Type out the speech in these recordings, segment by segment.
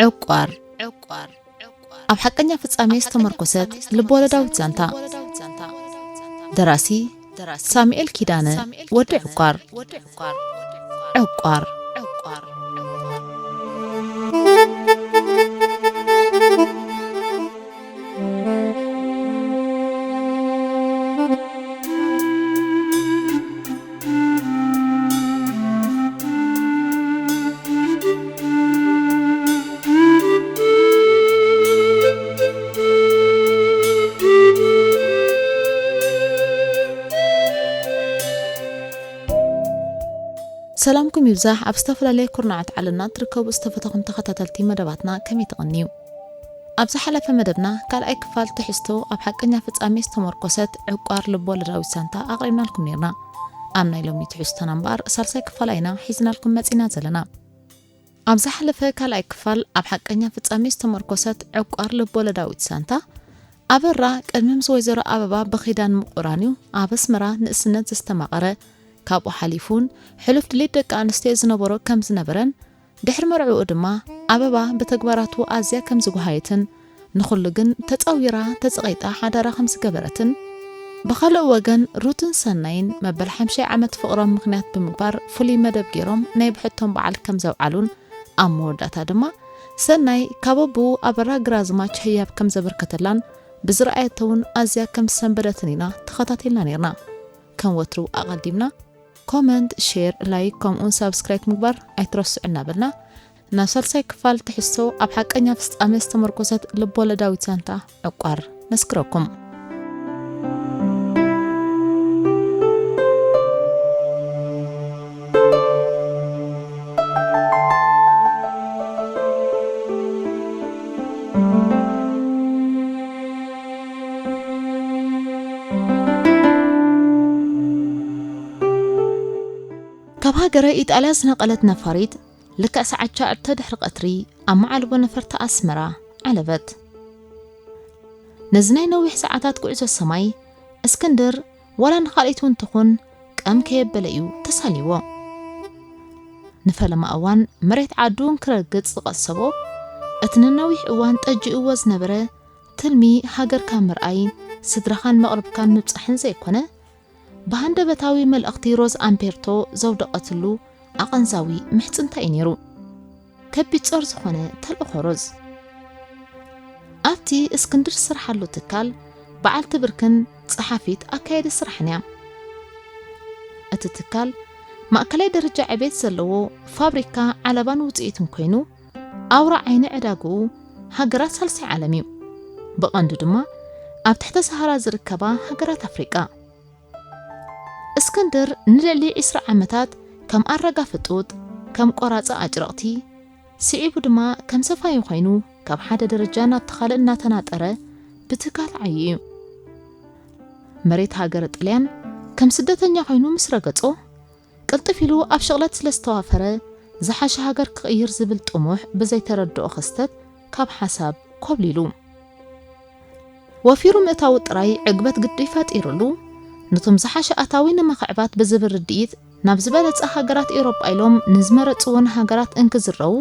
ዕቋር። ዕቋር። ኣብ ሓቀኛ ፍጻሜ ዝተመርኮሰት ልብ-ወለዳዊት ዛንታ። ደራሲ ሳሙኤል ኪዳነ፣ ወዲ ዕቋር። ዕቋር። ሰላምኩም ይብዛሕ። ኣብ ዝተፈላለየ ኩርናዓት ዓለምና እትርከቡ ዝተፈተኹም ተኸታተልቲ መደባትና ከመይ ትቕንዩ? ኣብ ዝሓለፈ መደብና ካልኣይ ክፋል ትሕዝቶ ኣብ ሓቀኛ ፍጻሜ ዝተመርኮሰት ዕቋር ልብ-ወለዳዊት ዛንታ ኣቕሪብናልኩም ኔርና። ኣብ ናይ ሎሚ ትሕዝቶና እምበኣር ሳልሳይ ክፋላ ኢና ሒዝናልኩም መጺና ዘለና። ኣብ ዝሓለፈ ካልኣይ ክፋል ኣብ ሓቀኛ ፍጻሜ ዝተመርኮሰት ዕቋር ልብ-ወለዳዊት ዛንታ፣ ኣበራ ቅድሚ ምስ ወይዘሮ ኣበባ ብኺዳን ምቑራን'ዩ ኣብ ኣስመራ ንእስነት ዘስተማቐረ። ካብኡ ሓሊፉን ሕሉፍ ድሌት ደቂ ኣንስትዮ ዝነበሮ ከም ዝነበረን፣ ድሕሪ መርዕኡ ድማ ኣበባ ብተግባራቱ ኣዝያ ከም ዝጓሃየትን፣ ንኹሉ ግን ተጻዊራ ተጸቒጣ ሓዳራ ከም ዝገበረትን፣ ብኻልእ ወገን ሩትን ሰናይን መበል ሓምሻይ ዓመት ፍቕሮም ምኽንያት ብምግባር ፍሉይ መደብ ገይሮም ናይ ብሕቶም በዓል ከም ዘብዓሉን፣ ኣብ መወዳእታ ድማ ሰናይ ካብ ኣቦኡ ኣበራ ግራዝማች ህያብ ከም ዘበርከተላን ብዝረኣየቶ እውን ኣዝያ ከም ዝሰንበደትን ኢና ተኸታቲልና ኔርና። ከም ወትሩ ኣቐዲምና ኮመንት፣ ሼር፣ ላይክ ከምኡውን ሳብስክራይብ ምግባር ኣይትረስዑ እናበልና ናብ ሳልሳይ ክፋል ትሕዝቶ ኣብ ሓቀኛ ፍጻሜ ዝተመርኮሰት ልብ-ወለዳዊት ዛንታ ዕቋር ነስክረኩም። ካብ ሃገረ ኢጣልያ ዝነቐለት ነፋሪት ልክዕ ሰዓት ትሽዓተ ድሕሪ ቀትሪ ኣብ መዓልቦ ነፈርቲ ኣስመራ ዓለበት። ነዚ ናይ ነዊሕ ሰዓታት ጉዕዞ ሰማይ፣ እስክንድር ዋላ ንኻልኢት እውን ትኹን ቀም ከየበለ እዩ ተሳልይዎ። ንፈለማ እዋን መሬት ዓዱ ክረግጽ ዝቐሰቦ፣ እቲ ንነዊሕ እዋን ጠጂእዎ ዝነበረ ትልሚ ሃገርካ ምርኣይ፣ ስድራኻን መቕርብካን ምብጻሕን ዘይኮነ፣ ብሃንደበታዊ መልእኽቲ ሮዝ ኣምፔርቶ ዘውደቐትሉ ኣቐንዛዊ ምሕጽንታ እዩ ነይሩ። ከቢድ ጾር ዝኾነ ተልእኾ ሮዝ። ኣብቲ እስክንድር ዝሰርሓሉ ትካል በዓልቲ ብርክን ጸሓፊት ኣካያዲ ስራሕን እያ። እቲ ትካል ማእከላይ ደረጃ ዕቤት ዘለዎ ፋብሪካ ዓለባን ውጽኢትን ኮይኑ፣ ኣውራ ዓይኒ ዕዳግኡ ሃገራት ሳልሳይ ዓለም እዩ። ብቐንዱ ድማ ኣብ ትሕተ ሰሃራ ዝርከባ ሃገራት ኣፍሪቃ። እስክንድር ንልዕሊ ዕስራ ዓመታት ከም ኣራጋፊ ጡጥ፣ ከም ቆራጺ ኣጭርቕቲ፣ ስዒቡ ድማ ከም ሰፋዩ ኮይኑ ካብ ሓደ ደረጃ ናብቲ ካልእ እናተናጠረ ብትካል ዓዩ እዩ። መሬት ሃገረ ጥልያን ከም ስደተኛ ኮይኑ ምስ ረገጾ፣ ቅልጥፍ ኢሉ ኣብ ሽቕለት ስለ ዝተዋፈረ፣ ዝሓሸ ሃገር ክቕይር ዝብል ጥሙሕ ብዘይተረድኦ ክስተት ካብ ሓሳብ ኮብሊሉ። ወፊሩ ምእታዉ ጥራይ ዕግበት ግዲ ፈጢሩሉ፣ ነቶም ዝሓሸ ኣታዊ ንምኽዕባት ብዝብል ርድኢት ናብ ዝበለጸ ሃገራት ኤውሮጳ ኢሎም ንዝመረጽወን ሃገራት እንክዝረዉ፣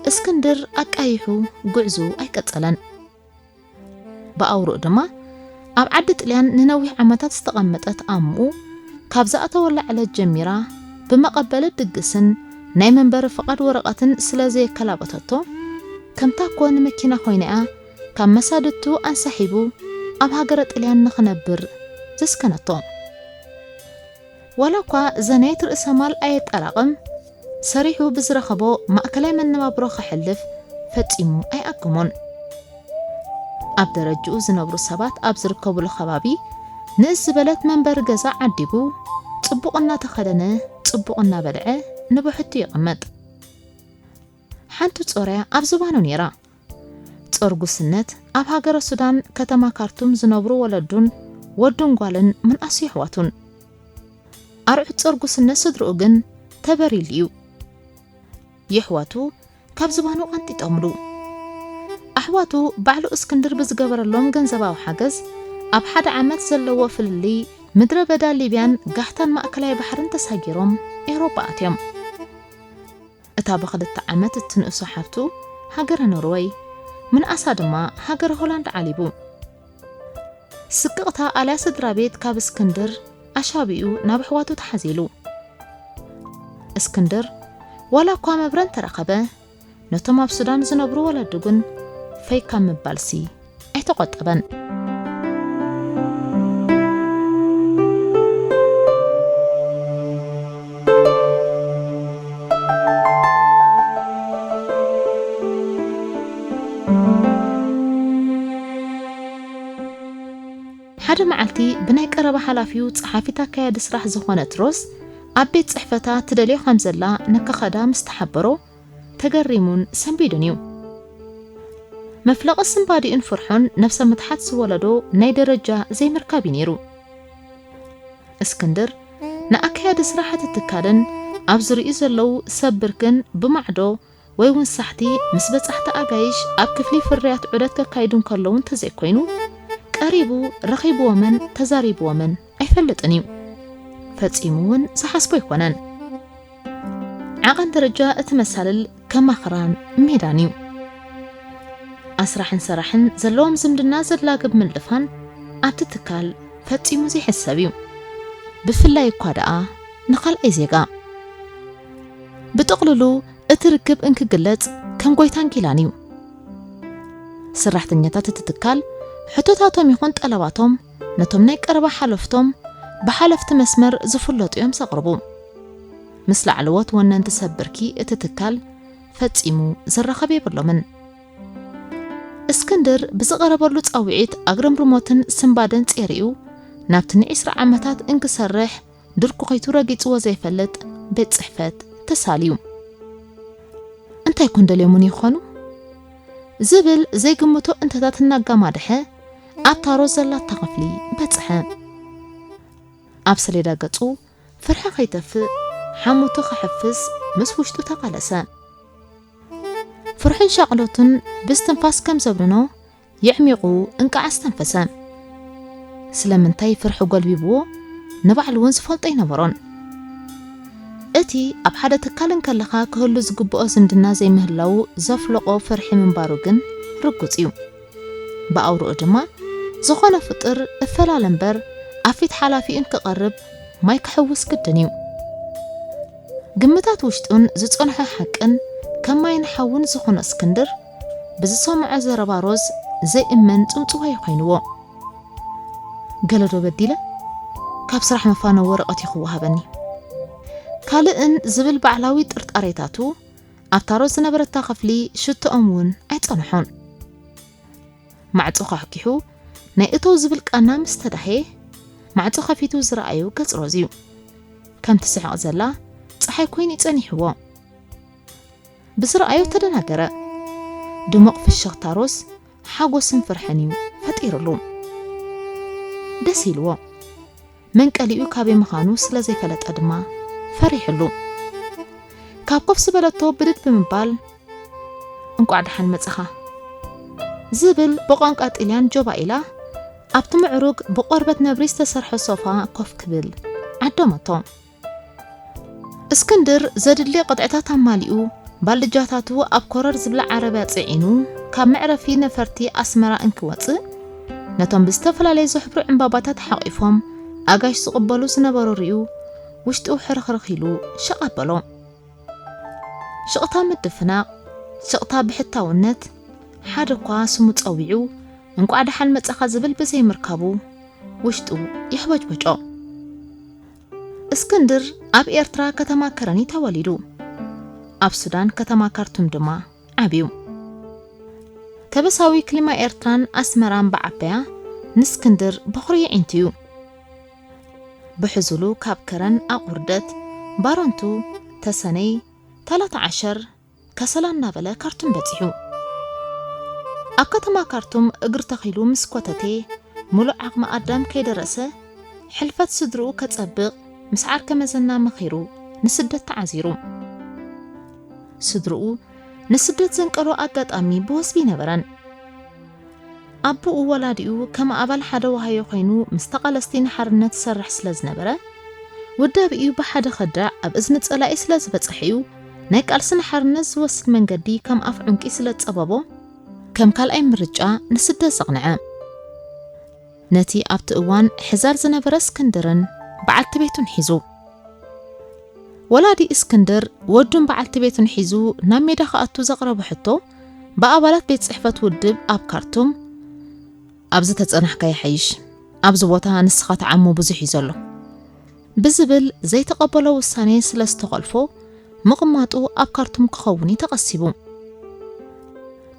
እስክንድር ኣቃይሑ ጉዕዞ ኣይቀጸለን። ብኣውርኡ ድማ ኣብ ዓዲ ጥልያን ንነዊሕ ዓመታት ዝተቐመጠት ኣምኡ ካብ ዝኣተወላ ዕለት ጀሚራ ብመቐበሊ ድግስን ናይ መንበሪ ፍቓድ ወረቐትን ስለ ዘየከላበተቶ፣ ከም ታኮ ንመኪና ኮይና እያ ካብ መሳድድቱ ኣንሳሒቡ ኣብ ሃገረ ጥልያን ንኽነብር ዘስከነቶ። ዋላ እኳ ዘናይት ርእሰ ማል ኣየጠራቕም፣ ሰሪሑ ብዝረኸቦ ማእከላይ መነባብሮ ከሕልፍ ፈጺሙ ኣይኣከሞን። ኣብ ደረጅኡ ዝነብሩ ሰባት ኣብ ዝርከቡሉ ከባቢ ንእስ ዝበለት መንበሪ ገዛ ዓዲጉ፣ ጽቡቕ እናተኸደነ፣ ጽቡቕ እናበልዐ ንብሕቱ ይቕመጥ። ሓንቲ ጾርያ ኣብ ዝባኑ ነይራ። ጾር ጉስነት ኣብ ሃገረ ሱዳን ከተማ ካርቱም ዝነብሩ ወለዱን ወዱን ጓልን ምንኣሱ የሕዋቱን። ኣርዑት ጾር ጉስነት ስድርኡ ግን ተበሪሉ እዩ። የሕዋቱ ካብ ዝባኑ ቀንጢጦምሉ። ኣሕዋቱ ባዕሉ እስክንድር ብዝገበረሎም ገንዘባዊ ሓገዝ ኣብ ሓደ ዓመት ዘለዎ ፍልልይ ምድረ በዳ ሊብያን ጋህታን ማእከላይ ባሕርን ተሳጊሮም ኤውሮጳ ኣትዮም። እታ ብኽልተ ዓመት እትንእሶ ሓፍቱ ሃገረ ኖርወይ፣ ምንኣሳ ድማ ሃገረ ሆላንድ ዓሊቡ። ስቅቕታ ኣልያ ስድራ ቤት ካብ እስክንድር ኣሻቢኡ ናብ ኣሕዋቱ ተሓዚሉ። እስክንድር ዋላ እኳ መብረ እንተረኸበ፣ ነቶም ኣብ ሱዳን ዝነብሩ ወለዱ ግን ፈይ ካብ ምባልሲ ኣይተቖጠበን። ሓደ መዓልቲ ብናይ ቀረባ ሓላፊኡ ጸሓፊት ኣካያዲ ስራሕ ዝኾነት ሮዝ ኣብ ቤት ጽሕፈታ ትደልዮ ከም ዘላ ንክኸዳ ምስ ተሓበሮ፣ ተገሪሙን ሰንቢዱን እዩ። መፍለቒ ስንባዲኡን ፍርሑን ነብሰ ምትሓት ዝወለዶ ናይ ደረጃ ዘይምርካብ እዩ ነይሩ። እስክንድር ንኣካያዲ ስራሕ እቲ ትካልን ኣብ ዝርእዩ ዘለዉ ሰብ ብርክን ብማዕዶ ወይ እውን ሳሕቲ ምስ በጻሕቲ ኣጋይሽ ኣብ ክፍሊ ፍርያት ዑደት ከካይዱ እንከለዉ እንተዘይኮይኑ፣ ቀሪቡ ረኺብዎምን ተዛሪብዎምን ኣይፈልጥን እዩ። ፈጺሙ እውን ዝሓስቦ ኣይኮነን። ዓቐን ደረጃ እቲ መሳልል ከማኽራን ሜዳን እዩ። ኣስራሕን ሰራሕን ዘለዎም ዝምድና ዘላግብ ምልፋን ኣብቲ ትካል ፈጺሙ ዘይሕሰብ እዩ። ብፍላይ እኳ ደኣ ንኻልኣይ ዜጋ። ብጥቕልሉ እቲ ርክብ እንክግለጽ ከም ጎይታን ጊላን እዩ። ሰራሕተኛታት እቲ ትካል ሕቶታቶም ይኹን ጠለባቶም ነቶም ናይ ቀረባ ሓለፍቶም ብሓለፍቲ መስመር ዝፍለጡ እዮም ዘቕርቡ። ምስ ላዕለዎት ወነንቲ ሰብ ብርኪ እቲ ትካል ፈጺሙ ዝራኸብ የብሎምን። እስክንድር ብዝቐረበሉ ጻውዒት ኣግረምርሞትን ስንባደን ጼሪኡ ናብቲ ንዒስራ ዓመታት እንክሰርሕ ድርኩኺቱ ረጊጽዎ ዘይፈልጥ ቤት ጽሕፈት ተሳልዩ። እንታይ ኮን ደልዮሙን ይኾኑ? ዝብል ዘይግምቶ እንተታት እናጋማድሐ ኣብታ ሮዝ ዘላታ ክፍሊ በጽሐ። ኣብ ሰሌዳ ገጹ ፍርሒ ከይተፍእ ሓሙቱ ክሕፍስ ምስ ውሽጡ ተቓለሰ። ፍርሕን ሻቕሎቱን ብስትንፋስ ከም ዘብንኖ የዕሚቑ እንቃዕ ኣስተንፈሰ። ስለምንታይ ፍርሒ ጎልቢብዎ ንባዕሉ እውን ዝፈልጦ ኣይነበሮን። እቲ ኣብ ሓደ ትካል እንከለኻ ክህሉ ዝግብኦ ዝምድና ዘይምህላዉ ዘፍለቖ ፍርሒ ምንባሩ ግን ርጉጽ እዩ። ብኣውርኡ ድማ ዝኾነ ፍጡር እፈላለ እምበር ኣብ ፊት ሓላፊኡ እንክቐርብ ማይ ክሕውስ ግድን እዩ። ግምታት ውሽጡን ዝጸንሖ ሓቅን ከም ማይን ሓውን ዝኾኖ እስክንድር ብዝሰምዖ ዘረባ ሮዝ ዘይእመን ጽውጽዋይ ኮይንዎ። ገለዶ በዲለ? ካብ ስራሕ መፋነዊ ወረቐት እዩ ክወሃበኒ። ካልእን ዝብል ባዕላዊ ጥርጣሬታቱ ኣብታ ሮዝ ዝነበረታ ክፍሊ ሽቶኦም እውን ኣይጸንሖን። ማዕጾ ኳሕኪሑ ናይ እተው ዝብል ቃና ምስ ተዳህየ፣ ማዕጾ ከፊቱ ዝረኣዩ ገጽ ሮዝ እዩ። ከም ትስሕቕ ዘላ ጸሓይ ኮይኑ እዩ ጸኒሕዎ። ብዝረኣዮ ተደናገረ። ድሙቕ ፍሽኽታ ሮዝ ሓጎስን ፍርሕን እዩ ፈጢሩሉ። ደስ ኢልዎ። መንቀሊኡ ካበይ ምዃኑ ስለ ዘይፈለጠ ድማ ፈሪሕሉ። ካብ ኮፍ ዝበለቶ ብድድ ብምባል፣ "እንቋዕ ደሓን መጻኻ" ዝብል ብቋንቋ ጥልያን ጆባኢላ ኣብቲ ምዕሩግ ብቆርበት ነብሪ ዝተሰርሐ ሶፋ ኮፍ ክብል ዓደመቶ። እስክንድር ዘድሊ ቅጥዕታት ኣማሊኡ፣ ባልጃታቱ ኣብ ኮረር ዝብላ ዓረብያ ጽዒኑ ካብ መዕረፊ ነፈርቲ ኣስመራ እንክወጽእ፣ ነቶም ብዝተፈላለየ ዝሕብሩ ዕምባባታት ሓቒፎም ኣጋይሽ ዝቕበሉ ዝነበሩ ርእዩ፣ ውሽጡ ሕርኽርኽ ኢሉ ሽቕ ኣበሎ። ሽቕታ ምድፍናቕ፣ ሽቕታ ብሕታውነት፣ ሓደ እኳ ስሙ ጸዊዑ፣ "እንቋዕ ደሓን መጻኻ" ዝብል ብዘይምርካቡ፣ ውሽጡ የሕበጭበጮ። እስክንድር ኣብ ኤርትራ ከተማ ከረን እዩ ተወሊዱ። ኣብ ሱዳን ከተማ ካርቱም ድማ ዓብዩ። ከበሳዊ ክሊማ ኤርትራን ኣስመራን ብዓበያ ንእስክንድር በኹሪ የዒንቱ እዩ። ብሕዙሉ ካብ ከረን ኣቑርደት፣ ባረንቱ፣ ተሰነይ፣ ታላታ ዓሸር፣ ከሰላ እናበለ ካርቱም በጺሑ። ኣብ ከተማ ካርቱም እግሪ ተኺሉ ምስ ኮተቴ፣ ሙሉእ ዓቕሚ ኣዳም ከይደረሰ፣ ሕልፈት ስድርኡ ከጸብቕ ምስ ዓርከ መዘና መኺሩ ንስደት ተዓዚሩ። ስድርኡ ንስደት ዘንቀሎ ኣጋጣሚ ብወስቢ ኣይነበረን። ኣቦኡ ወላዲኡ ከም ኣባል ሓደ ወሃዮ ኮይኑ ምስ ተቓለስቲ ንሓርነት ይሰርሕ ስለ ዝነበረ፣ ውዳቤኡ ብሓደ ከዳዕ ኣብ እዝኒ ጸላኢ ስለ ዝበጽሐ'ዩ ናይ ቃልሲ ንሓርነት ዝወስድ መንገዲ ከም ኣፍ ዑንቂ ስለ ዝጸበቦ፣ ከም ካልኣይ ምርጫ ንስደት ዘቕንዐ። ነቲ ኣብቲ እዋን ሕዛል ዝነበረ እስክንድርን በዓልቲ ቤቱን ሒዙ። ወላዲ እስክንድር ወዱን በዓልቲ ቤቱን ሒዙ ናብ ሜዳ ክኣቱ ዘቕረቦ ሕቶ፣ ብኣባላት ቤት ጽሕፈት ውድብ ኣብ ካርቱም፣ "ኣብዚ ተጸናሕካ ይሓይሽ፣ ኣብዚ ቦታ ንስኻ ትዓሞ ብዙሕ እዩ ዘሎ" ብዝብል ዘይተቐበሎ ውሳኔ ስለ ዝተኾልፎ፣ ምቕማጡ ኣብ ካርቱም ክኸውን እዩ ተቐሲቡ።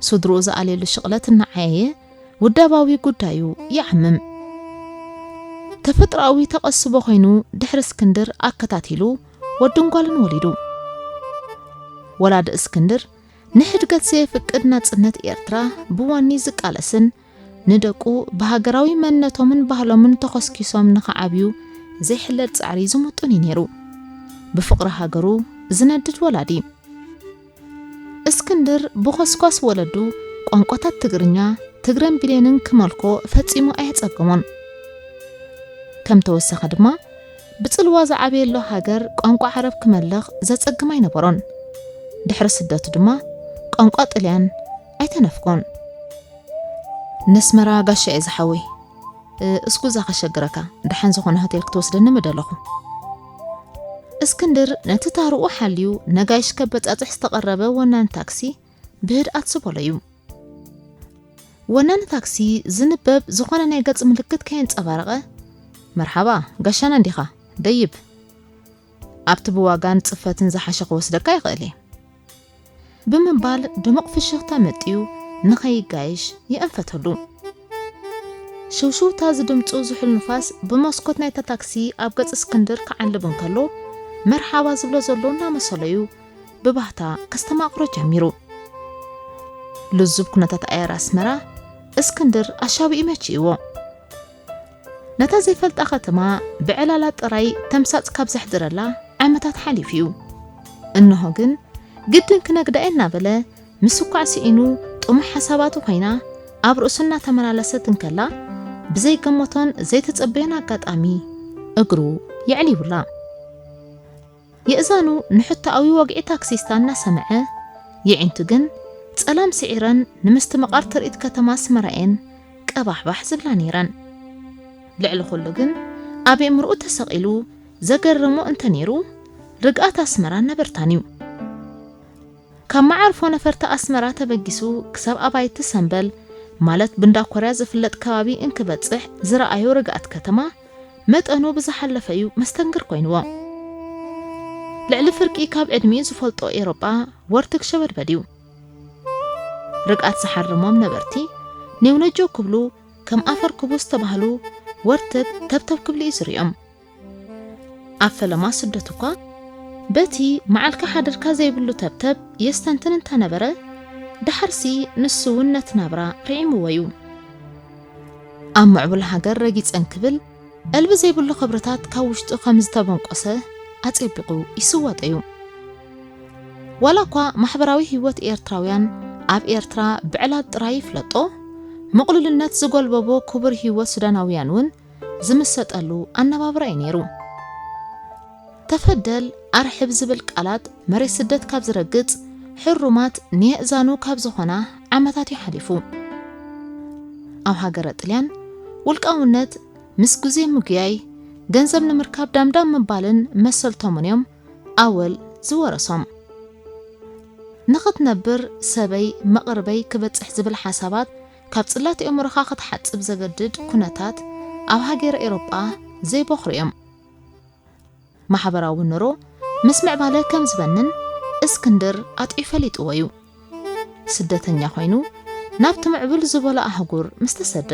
ስድርኡ ዝኣልየሉ ሽቕለት እናዓየየ ውዳባዊ ጉዳዩ ይዓምም። ተፈጥሮኣዊ ተቐስቦ ኮይኑ ድሕሪ እስክንድር ኣከታቲሉ ወድን ጓልን ወሊዱ። ወላዲ እስክንድር ንሕድገት ዘየፍቅድ ናጽነት ኤርትራ ብወኒ ዝቃለስን ንደቁ ብሃገራዊ መንነቶምን ባህሎምን ተኾስኪሶም ንኽዓብዩ ዘይሕለል ጻዕሪ ዝምጡን እዩ ነይሩ። ብፍቕሪ ሃገሩ ዝነድድ ወላዲ። እስክንድር ብኾስኳስ ወለዱ ቋንቋታት ትግርኛ፣ ትግረን ቢሌንን ክመልኮ ፈጺሙ ኣየጸገሞን። ከም ተወሳኺ ድማ ብጽልዋ ዝዓበየሉ ሃገር ቋንቋ ዓረብ ክመልኽ ዘጸግም ኣይነበሮን። ድሕሪ ስደቱ ድማ ቋንቋ ጥልያን ኣይተነፍጎን። "ነስመራ ጋሻ እየ ዝሓወይ፣ እ፣ እስኩዛ ከሸግረካ፣ ደሓን ዝኾነ ሆቴል ክትወስደኒ ምደለኹ" እስክንድር ነቲ ታርኡ ሓልዩ ነጋይሽ ከበጻጽሕ ዝተቐረበ ወናኒ ታክሲ ብህድኣት ዝበሎ እዩ። ወናኒ ታክሲ ዝንበብ ዝኾነ ናይ ገጽ ምልክት ከየንጸባረቐ፣ "መርሓባ፣ ጋሻና እንዲኻ፣ ደይብ። ኣብቲ ብዋጋን ጽፈትን ዝሓሸ ክወስደካ ይኽእል እየ" ብምባል ድሙቕ ፍሽኽታ መጥዩ ንኸይጋየሽ ይእንፈተሉ። ሽውሽውታ ዝድምጹ ዝሑል ንፋስ ብመስኮት ናይታ ታክሲ ኣብ ገጽ እስክንድር ክዓልብ እንከሎ፣ መርሓባ ዝብሎ ዘሎ እናመሰሎ እዩ ብባህታ ከስተማቕሮ ጀሚሩ። ልዙብ ኩነታት ኣየር ኣስመራ እስክንድር ኣሻቢኡ መቺእዎ። ነታ ዘይፈልጣ ከተማ ብዕላላ ጥራይ ተምሳጽ ካብ ዘሕድረላ ዓመታት ሓሊፉ እዩ። እንሆ ግን ግድን ክነግዳ እየ እናበለ ምስኳዕ ስኢኑ ጥሙሕ ሓሳባቱ ኮይና ኣብ ርእሱ እናተመላለሰት እንከላ ብዘይገመቶን ዘይተጸበዮን ኣጋጣሚ እግሩ የዕሊቡላ። የእዛኑ ንሕቶኣዊ ወግዒ ታክሲስታ እናሰምዐ፣ የዒንቱ ግን ጸላም ስዒረን ንምስትምቓር ትርኢት ከተማ ኣስመራ እየን ቀባሕባሕ ዝብላ ነይረን። ልዕሊ ኩሉ ግን ኣብ የእምርኡ ተሰቒሉ ዘገረሞ እንተ ነይሩ፣ ርግኣት ኣስመራን ነበርታን እዩ። ካብ መዓርፎ ነፈርቲ ኣስመራ ተበጊሱ ክሳብ ኣባይቲ ሰምበል፣ ማለት ብንዳ ኮርያ ዝፍለጥ ከባቢ እንክበጽሕ ዝረኣዮ ርግኣት ከተማ፣ መጠኑ ብዝሓለፈ እዩ መስተንክር ኮይንዎ። ልዕሊ ፍርቂ ካብ ዕድሚኡ ዝፈልጦ ኤውሮጳ ወርትግ ሸበድበድ እዩ። ርግኣት ዝሓረሞም ነበርቲ ኔውነጆ ክብሉ፣ ከም ኣፈር ክቡ ዝተባህሉ ወርትግ ተብተብ ክብሉ እዩ ዝርእዮም። ኣብ ፈለማ ስደት እኳ በቲ መዓልካ ሓደርካ ዘይብሉ ተብተብ የስተንትን እንተነበረ፣ ደሓርሲ ንሱ እውን ነቲ ናብራ ርዒምዎ እዩ። ኣብ ምዕቡል ሃገር ረጊጸን ክብል፣ ዕልቢ ዘይብሉ ክብርታት ካብ ውሽጡ ከም ዝተበንቆሰ ኣጸቢቑ ይስወጥ እዩ። ዋላ እኳ ማሕበራዊ ህይወት ኤርትራውያን ኣብ ኤርትራ ብዕላል ጥራይ ይፍለጦ፣ ምቕሉልነት ዝጎልበቦ ክቡር ህይወት ሱዳናውያን እውን ዝምሰጠሉ ኣነባብራ እዩ ነይሩ። ተፈደል ኣርሕብ ዝብል ቃላት መሬት ስደት ካብ ዝረግጽ ሕሩማት ንየእዛኑ ካብ ዝኾና ዓመታት እዩ ሓሊፉ። ኣብ ሃገረ ጥልያን ውልቃውነት ምስ ግዜ ምጉያይ፣ ገንዘብ ንምርካብ ዳምዳም ምባልን መሰልቶምን እዮም ኣወል ዝወረሶም። ንኽትነብር ሰበይ መቕርበይ ክበጽሕ ዝብል ሓሳባት ካብ ጽላት ኣእምሮኻ ክትሓጽብ ዘገድድ ኩነታት ኣብ ሃገረ ኤውሮጳ ዘይቦኽሩ እዮም። ማሕበራዊ ኑሮ ምስ ምዕባለ ከም ዝበንን እስክንድር ኣጥዕዩ ፈሊጥዎ እዩ። ስደተኛ ኮይኑ ናብቲ ምዕቡል ዝበሎ ኣህጉር ምስ ተሰደ፣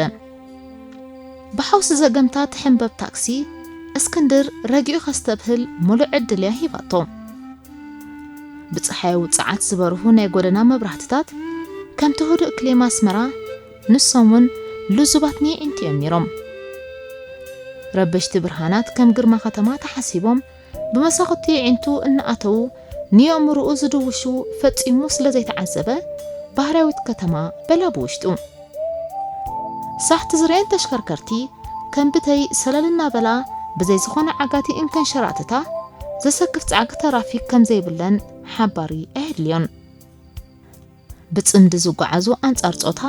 ብሓውሲ ዘገምታ ትሕንበብ ታክሲ እስክንድር ረጊኡ ከስተብህል ምሉእ ዕድል እያ ሂባቶ። ብጸሓያዊ ጸዓት ዝበርሁ ናይ ጎደና መብራህትታት ከምቲ ህዱእ ክሌማ ኣስመራ ንሶም እውን ልዙባት ንየዒንቱ እዮም ነይሮም። ረበሽቲ ብርሃናት ከም ግርማ ከተማ ተሓሲቦም ብመሳኹቲ የዒንቱ እናኣተዉ ንየእምርኡ ዝድውሹ ፈጺሙ ስለ ዘይተዓዘበ ባህርያዊት ከተማ በላ ብውሽጡ። ሳሕቲ ዝርእየን ተሽከርከርቲ ከም ብተይ ሰለል እናበላ ብዘይ ዝኾነ ዓጋቲ እንከንሸራተታ ዘሰክፍ ጻዕቂ ተራፊክ ከም ዘይብለን ሓባሪ ኣየድልዮን። ብጽምዲ ዝጓዓዙ ኣንጻር ጾታ፣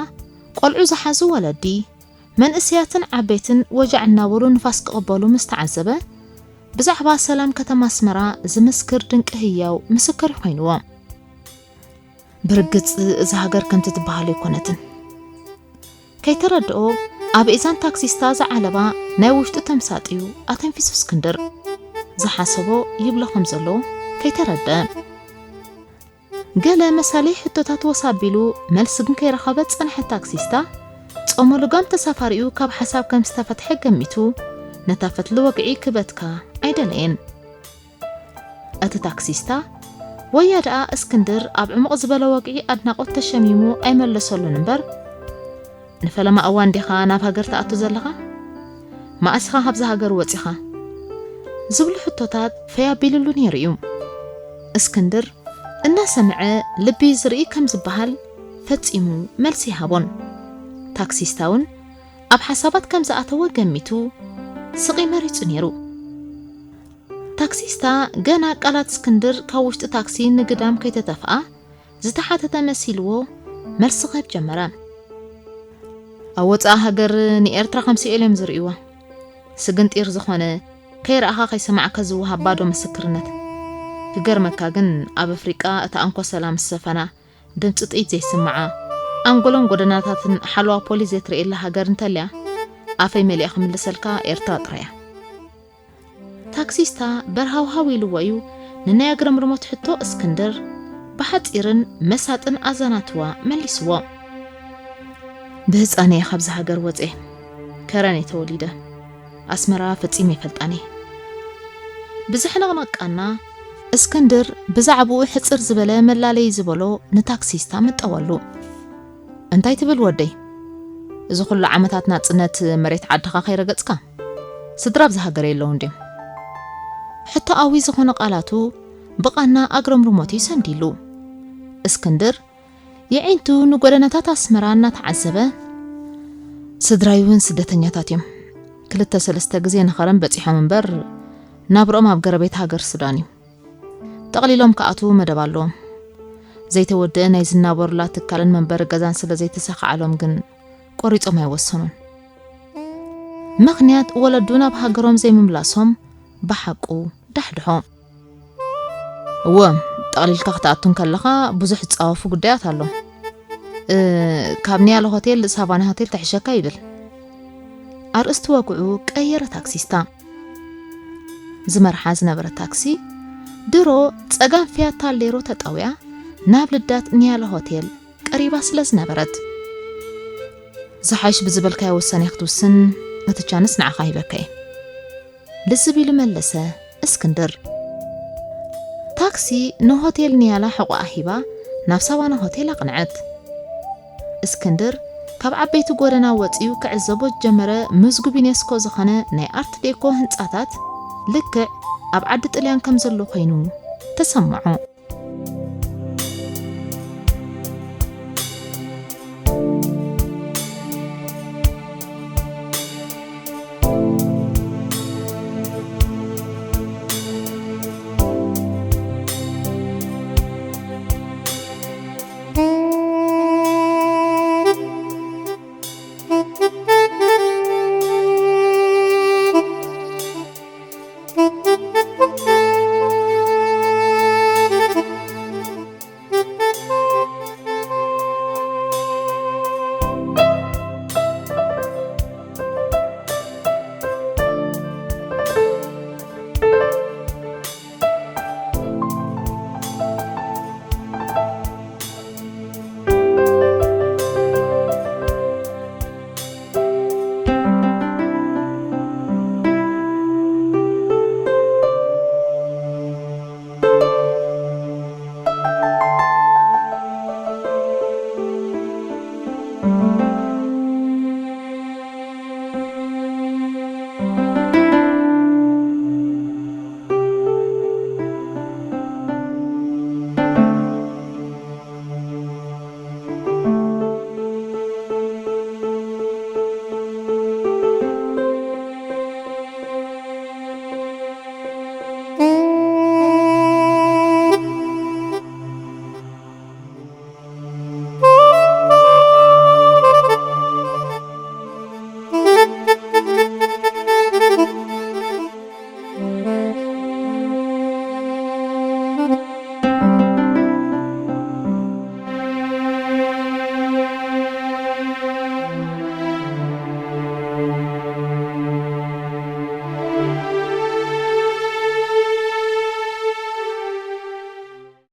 ቆልዑ ዝሓዙ ወለዲ፣ መንእሰያትን ዓበይትን ወጃዕ እናበሉ ንፋስ ክቕበሉ ምስ ተዓዘበ፣ ብዛዕባ ሰላም ከተማ ኣስመራ ዝምስክር ድንቂ ህያው ምስክር ኮይንዎ። ብርግጽ እዛ ሃገር ከምቲ ትበሃል ኣይኮነትን። ከይተረድኦ ኣብ እዛን ታክሲስታ ዝዓለባ ናይ ውሽጡ ተምሳጥ'ዩ ኣተንፊሱ እስክንድር። ዝሓሰቦ ይብሎ ከም ዘሎ ከይተረድአ። ገለ መሳሊ ሕቶታት ወስ ኣቢሉ መልሲ ግን ከይረኸበ ዝጸንሐ ታክሲስታ፣ ጾመ ልጓም ተሳፋሪኡ ካብ ሓሳብ ከም ዝተፈትሐ ገሚቱ፣ ነታ ፈትሊ ወግዒ ክበትካ ኣይደለየን። እቲ ታክሲስታ፣ ወያ ደኣ እስክንድር ኣብ ዕሙቕ ዝበለ ወግዒ ኣድናቖት ተሸሚሙ ኣይመለሰሉን እምበር፣ "ንፈለማ እዋን ዲኻ ናብ ሃገር ትኣቱ ዘለኻ? መኣስ ኢኻ ካብዛ ሃገር ወጺኻ?" ዝብሉ ሕቶታት ፈይ ኣቢሉሉ ነይሩ እዩ። እስክንድር እናሰምዐ ልቢ ዝርኢ ከም ዝበሃል ፈጺሙ መልሲ ይሃቦን። ታክሲስታ እውን ኣብ ሓሳባት ከም ዝኣተወ ገሚቱ ስቕ መሪጹ ነይሩ። ታክሲስታ ገና ቃላት እስክንድር ካብ ውሽጢ ታክሲ ንግዳም ከይተተፍኣ ዝተሓተተ መሲልዎ መልሲ ክህብ ጀመረ። ኣብ ወጻኢ ሃገር ንኤርትራ ከም ስኤል እዮም ዝርእይዋ። ስግንጢር ዝኾነ ከይረኣኻ ከይሰማዕካ ዝወሃብ ባዶ ምስክርነት። ክገርመካ ግን ኣብ ኣፍሪቃ እታ ኣንኮ ሰላም ዝሰፈና፣ ድምጺ ጥይት ዘይስምዓ፣ ኣንጎሎን ጎደናታትን ሓለዋ ፖሊስ ዘይትርእየላ ሃገር እንተልያ፣ ኣፈይ መሊኣ ክምልሰልካ ኤርትራ ጥራይ እያ። ታክሲስታ በርሃውሃው ኢልዎ እዩ ንናይ ኣግረምርሞት ሕቶ እስክንድር ብሓጺርን መሳጥን ኣዛናትዋ መሊስዎ። ብህጻነይ እየ ካብዚ ሃገር ወጼ፣ ከረን እየ ተወሊደ። ኣስመራ ፈጺመ ይፈልጣን እየ። ብዘሕነቕነቕ ቃና እስክንድር ብዛዕባኡ ሕጽር ዝበለ መላለዪ ዝበሎ ንታክሲስታ መጠወሉ። "እንታይ ትብል ወደይ? እዚ ኩሉ ዓመታት ናጽነት መሬት ዓድኻ ከይረገጽካ? ስድራ ኣብዚ ሃገር የለውን ድዮም?" ሕቶኣዊ ዝኾነ ቃላቱ ብቓና ኣግረምርሞት እዩ ሰንዲሉ። እስክንድር የዒንቱ ንጎደናታት ኣስመራ እናተዓዘበ፣ "ስድራይ እውን ስደተኛታት እዮም። ክልተ ሰለስተ ግዜ ንኸረን በጺሖም እምበር፣ ናብርኦም ኣብ ገረቤት ሃገር ሱዳን እዩ። ጠቕሊሎም ክኣትዉ መደብ ኣለዎም። ዘይተወደአ ናይ ዝናበሩላ ትካልን መንበሪ ገዛን ስለ ዘይተሳኽዓሎም ግን ቆሪጾም ኣይወሰኑን። ምኽንያት ወለዱ ናብ ሃገሮም ዘይምምላሶም ብሓቁ ዳሕድሖ። እወ፣ ጠቕሊልካ ክትኣቱ እንከለኻ ብዙሕ ዝጻወፉ ጉዳያት ኣሎ። እ፣ ካብ ኒያላ ሆቴል ሳቫና ሆቴል ተሕሸካ ይብል." ኣርእስቲ ወግዑ ቀየረ ታክሲስታ። ዝመርሓ ዝነበረ ታክሲ ድሮ ጸጋም ፊያት ታሌሮ ተጠውያ ናብ ልዳት ኒያላ ሆቴል ቀሪባ ስለ ዝነበረት፣ "ዝሓይሽ ብዝበልካዮ ውሳኔ ክትውስን እቲ ቻንስ ንዓኻ ሂበካ እየ" ልዝብ ኢሉ መለሰ እስክንድር። ታክሲ ንሆቴል ኒያላ ሕቖኣ ሂባ ናብ ሳቫና ሆቴል ኣቕንዐት። እስክንድር ካብ ዓበይቲ ጎደና ወጺኡ ክዕዘቦ ዝጀመረ መዝጉብ ዩኔስኮ ዝኾነ ናይ ኣርት ዴኮ ህንጻታት ልክዕ ኣብ ዓዲ ጥልያን ከም ዘሎ ኮይኑ ተሰምዖ።